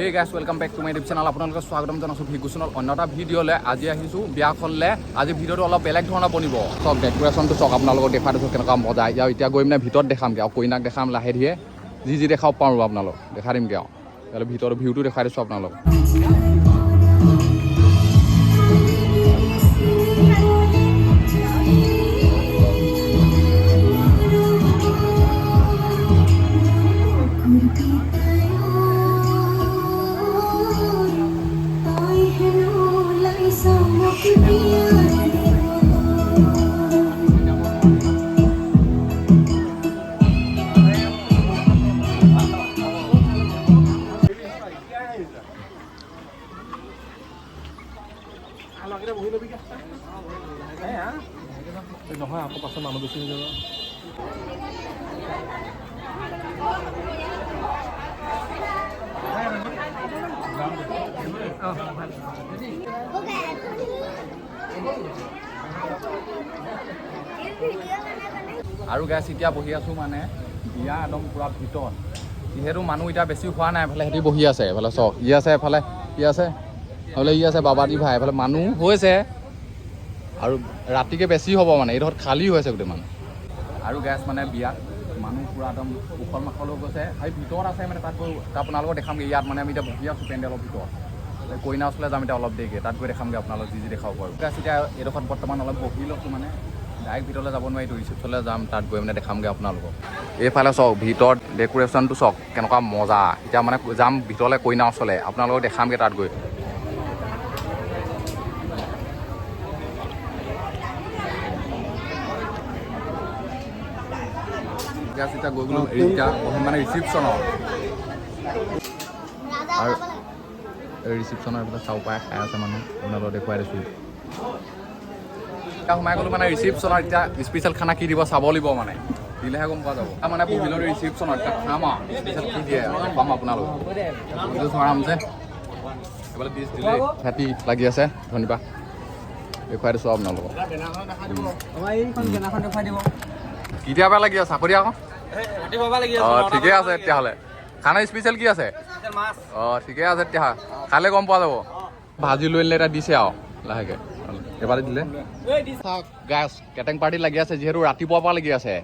Hey guys, welcome back to my YouTube channel. আপোনালোকক স্বাগতম জনাইছোঁ ভিগু চেনেল অন্য এটা ভিডিঅ'লৈ। আজি আহিছোঁ বিয়াখনলৈ। আজি ভিডিঅ'টো অলপ বেলেগ ধৰণৰ বনিব। চব ডেক'ৰেশ্যনটো চাওক, আপোনালোকক দেখুৱাই দিছোঁ কেনেকুৱা মজা। এতিয়া এতিয়া গৈ মানে ভিতৰত দেখামগৈ আৰু কইনাক দেখাম লাহে ধীৰে, যি যি দেখাব পাৰোঁ আপোনালোক দেখাই দিমগৈ। আৰু তেতিয়াহ'লে ভিতৰৰ ভিউটো দেখুৱাই দিছোঁ আপোনালোক। তই হেনো ওলাইছ মোক বিয়া দিব। নহয়, আকৌ পাছত মানুহ বেছি হৈ যাব। আৰু গাইছ, এতিয়া বহি আছোঁ মানে বিয়া একদম পূৰা ভিতৰত। যিহেতু মানুহ এতিয়া বেছি হোৱা নাই, এফালে সিহঁতি বহি আছে, এফালে চাওক ই আছে, এফালে ই আছে, এফালে ই আছে, বাবাদি ভাই। এফালে মানুহ হৈছে আৰু ৰাতিকে বেছি হ'ব, মানে এইডোখৰত খালী হৈছে গোটেই মানুহ। আৰু গাইছ, মানে বিয়াত মানুহ পূৰা একদম উখল মাখল হৈ গৈছে। সেই ভিতৰত আছে, মানে তাত গৈ তাত আপোনালোকক দেখামগৈ। ইয়াত মানে আমি এতিয়া বহি আছোঁ পেণ্ডেলৰ ভিতৰত। কইনা ওচৰলৈ যাম এতিয়া অলপ দেৰিকৈ, তাত গৈ দেখামগৈ আপোনালোক যি যি দেখাব পাৰোঁ। গাইছ, এতিয়া এইডোখৰত বৰ্তমান অলপ বহি লৈছোঁ, মানে ডাইৰেক্ট ভিতৰলৈ যাব নোৱাৰি, ৰিচিপশ্যনলৈ যাম, তাত গৈ মানে দেখামগৈ আপোনালোকক। এইফালে চাওক, ভিতৰত ডেক'ৰেশ্যনটো চাওক কেনেকুৱা মজা। এতিয়া মানে যাম ভিতৰলৈ কইনা ওচৰলৈ, আপোনালোকক দেখামগৈ তাত গৈ। গাইছ, এতিয়া গৈ গ'লো, এতিয়া বহিম মানে ৰিচিপশ্যনত। আৰু এই ৰিচিপশ্যনৰ এইফালে চাউ পাই খাই আছে মানুহ, আপোনালোকক দেখুৱাই দিছোঁ। এতিয়া সোমাই গ'লো মানে ৰিচিপশ্যনত। এতিয়া স্পেচিয়েল খানা কি দিব চাব লাগিব, মানে দিলেহে গম পোৱা যাব। মানে বহিলোঁ ৰিচিপশ্যনত, এতিয়া খাম আৰু স্পেচিয়েল কি দিয়ে পাম আপোনালোক। বহিলোঁ আৰামছে। এইফালে ডিছ দিলে, খেতি লাগি আছে, ধন্যবাদ। দেখুৱাই দিছোঁ আপোনালোকক। আমাৰ এইখন কেনাখন দেখুৱাই দিব। কেতিয়াৰ পৰা লাগি আছে চাকৰি আকৌ? ৰাতিপুৱা লাগি। অঁ, ঠিকে আছে তেতিয়াহ'লে। খানা স্পেচিয়েল কি আছে? মাছ। অঁ, ঠিকে আছে তেতিয়াহ'লে, খালে গম পোৱা যাব। ভাজি লৈ আনিলে, এটা দিছে আৰু লাহেকৈ এবাৰে দিলে। চাওক গাইছ, কেটেং পাৰ্টি লাগি আছে, যিহেতু ৰাতিপুৱাৰ পৰা লাগি আছে।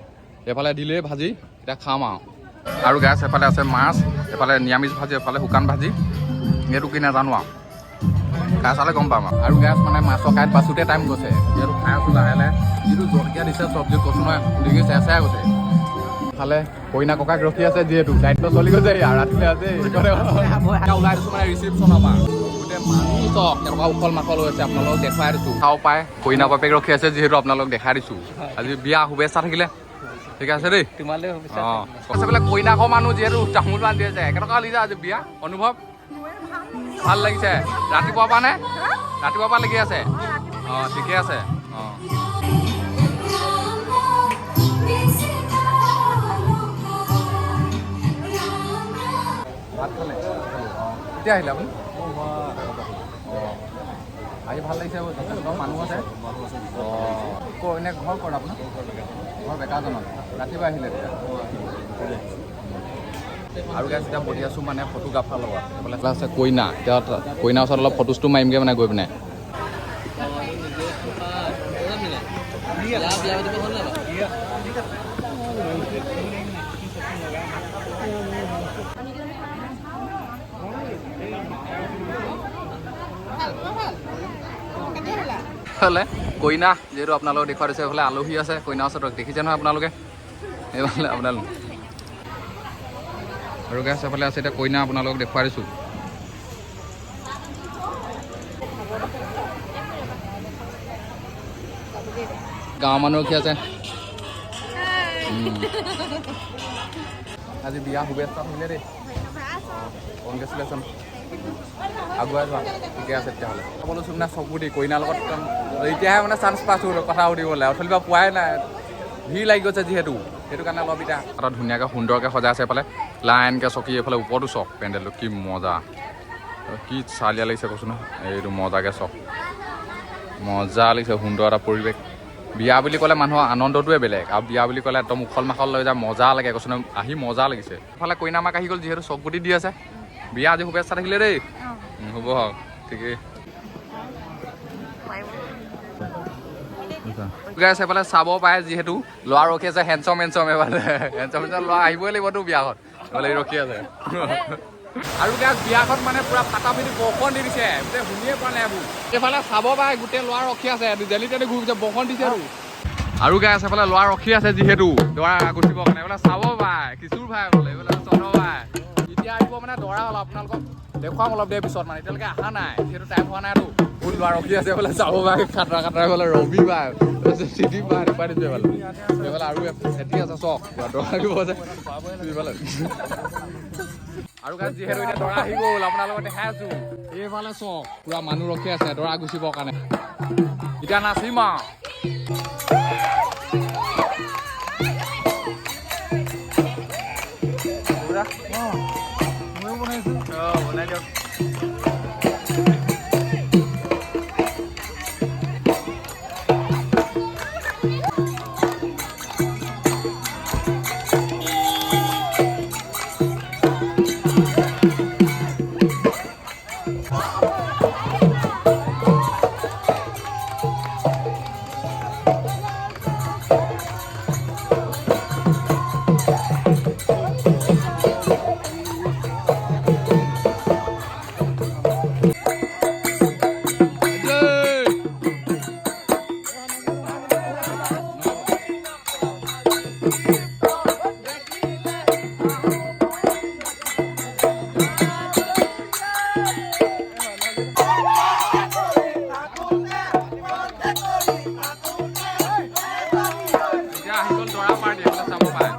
এইফালে দিলেই ভাজি, এতিয়া খাম আৰু। আৰু গাইছ, এফালে আছে মাছ, এফালে নিৰামিষ ভাজি, এফালে শুকান ভাজি। এইটো কি নাজানো আৰু, খাই চালে গম পাম আৰু। আৰু গাইছ, মানে মাছৰ কাঁইট বাচোতে টাইম গৈছে, যিহেতু খাই আছোঁ লাহে লাহে। যিটো জলকীয়া দিছে চব্জি, কৈছোঁ নহয়, ডিঙি চেৰ চেৰাই গৈছে। ফালে কইনা ককাক ৰখি আছে, যিহেতু দায়িত্ব চলি গৈছে ইয়াৰ ৰাতিলে আছে। ওলাই দিছোঁ মানে ৰিচিপশ্যনৰ পৰা। গোটেই মানুহ চাওক কেনেকুৱা উখল মাখল হৈছে, আপোনালোকক দেখুৱাই দিছোঁ। খাব পায়, কইনা বাপেক ৰখি আছে, যিহেতু আপোনালোকক দেখাই দিছোঁ। আজি বিয়া শুভেচ্ছা থাকিলে, ঠিক আছে দেই। তোমালৈ। অঁ, আছে বোলে কইনা ঘৰ মানুহ, যিহেতু তামোল পাণ দি আছে। কেনেকুৱা লাগিছে আজি বিয়া অনুভৱ? ভাল লাগিছে। ৰাতিপুৱাৰ পৰা নে? ৰাতিপুৱাৰ পৰা লাগি আছে। অঁ, ঠিকে আছে। অঁ। ভাত খালে? কেতিয়া আহিলে আপুনি? অঁ, আহি ভাল লাগিছে, যথেষ্ট মানুহ আছে। অঁ, এনে ঘৰ ক'ত আপোনাৰ? ঘৰ বেকাজনত। ৰাতিপুৱা আহিলে তেতিয়া। আৰু গাইছ, এতিয়া বহি আছোঁ মানে ফটোগ্ৰাফাৰ লগত। এইফালে আছে কইনা। এতিয়া কইনাৰ ওচৰত অলপ ফটো চটো মাৰিমগৈ মানে গৈ পিনে। এইফালে কইনা, যিহেতু আপোনালোকক দেখুৱাই দিছে। এইফালে আলহী আছে কইনাৰ ওচৰত, দেখিছে নহয় আপোনালোকে। এইফালে আপোনালোক আৰু গাইছ, এফালে আছে এতিয়া কইনা, আপোনালোকক দেখুৱাই দিছোঁ। গাঁৱৰ মানুহ ৰখি আছে। আজি বিয়া শুভেচ্ছা থাকিলে দেই, কংগ্ৰেচুলেশ্যন, আগুৱাই যোৱা। ঠিকে আছে তেতিয়াহ'লে। লৈছোঁ মানে চকু দি কইনাৰ লগত একদম এতিয়াহে মানে চান্স পাইছোঁ কথা সুধিবলৈ, অথনিৰ পৰা পোৱাই নাই, ভিৰ লাগি গৈছে যিহেতু, সেইটো কাৰণে অলপ। এতিয়া এটা ধুনীয়াকৈ সুন্দৰকৈ সজাই আছে, এইফালে লাইনকৈ চকী, এইফালে ওপৰতো চক পেণ্ডেলটো কি মজা, কি চালিয়া লাগিছে কৈছোঁ নহয়। এইটো মজাকৈ চক, মজা লাগিছে, সুন্দৰ এটা পৰিৱেশ। বিয়া বুলি ক'লে মানুহৰ আনন্দটোৱে বেলেগ আৰু বিয়া বুলি ক'লে একদম উখল মাখল লৈ যায়, মজা লাগে কৈছোঁ নহয়, আহি মজা লাগিছে। এইফালে কইনা মাক আহি গ'ল, যিহেতু চকগুটি দি আছে। বিয়া আজি শুভেচ্ছা থাকিলে দেই। হ'ব হওক, ঠিকেই। গাইছ, এইফালে চাব পাৰে যিহেতু ল'ৰা ৰখি আছে, হেণ্ডচম হেণ্ডচম। এইফালে হেণ্ডচম হেণ্ডচম ল'ৰা আহিবই লাগিবতো বিয়াখন। এইফালে ৰখি আছে। আৰু গাইছ, বিয়াখন মানে পুৰা ফাটাফাটি বৰষুণ দি দিছে, গোটেই শুনিয়ে পোৱা নাই এইবোৰ। এইফালে চাব পাৰে গোটেই ল'ৰা ৰখি আছে, জেলি তেলি ঘূৰি গৈছে, বৰষুণ দিছে। আৰু গাইছ, এইফালে ল'ৰা ৰখি আছে যিহেতু দৰা গুচিবৰ কাৰণে। এইফালে চাব পাৰে কিশোৰ ভাই বোলে, এইফালে চন্দ্ৰ ভাই। এতিয়া আহিব মানে দৰা অলপ, আপোনালোকক দেখুৱাম অলপ দেৰি পিছত, মানে এতিয়ালৈকে অহা নাই যিহেতু টাইম হোৱা নাইতো। বহুত ল'ৰা ৰখি আছে। এইফালে চাব ভাই, খাতৰা খাতৰা। এইফালে ৰবি ভাই, চিটি ভাই দেখুৱাই দিছোঁ। এইফালে এইফালে আৰু এটি আছে, চক দৰা আহিব আছে এইফালে। আৰু গাইছ, যিহেতু এতিয়া দৰা আহি গ'ল, আপোনালোকক দেখাই আছো। এইফালে চক পুৰা মানুহ ৰখি আছে দৰা গুচিবৰ কাৰণে। এতিয়া নাচিম আৰু। ময়ো বনাইছোঁ। অঁ, বনাই দিয়ক। এতিয়া আহি গ'ল দৰা পাৰ্টি, এইফালে চাব পাৰে।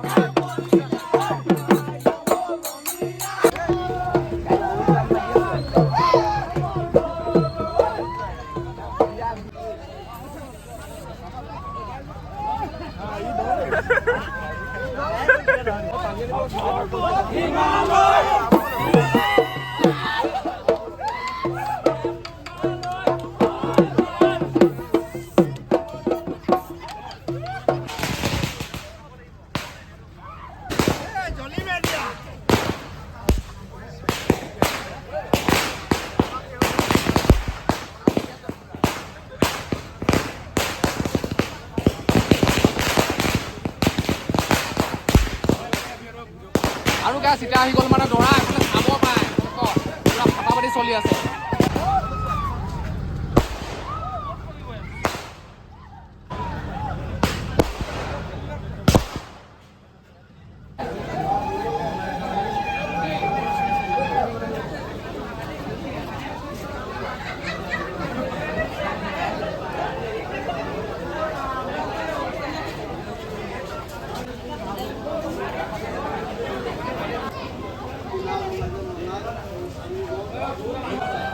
আৰু গাইছ, এতিয়া আহি গ'ল মানে দৰা। এইফালে চাব পাৰে, পুৰা ফাটাফাটি চলি আছে।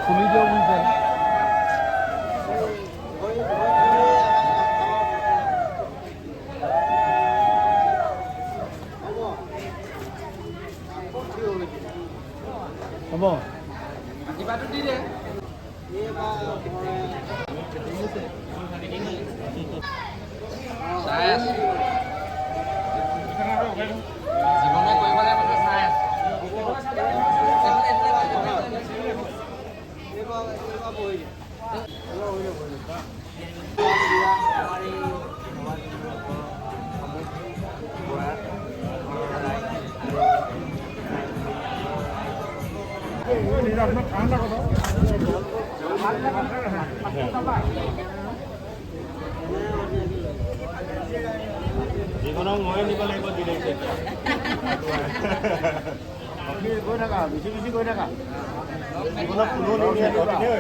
খুলি দিয়ক বুজিছে। হ'ব। কিবাটো দি দে। চাই আছো। জীৱনে কৰিব লাগিব যে চাই আছো। যিখনক ময়ে নিব লাগিব দিলে। আপুনি গৈ থাকা, বেছি বেছি গৈ থাকা। জীৱনত কোনো নিনিয়ে।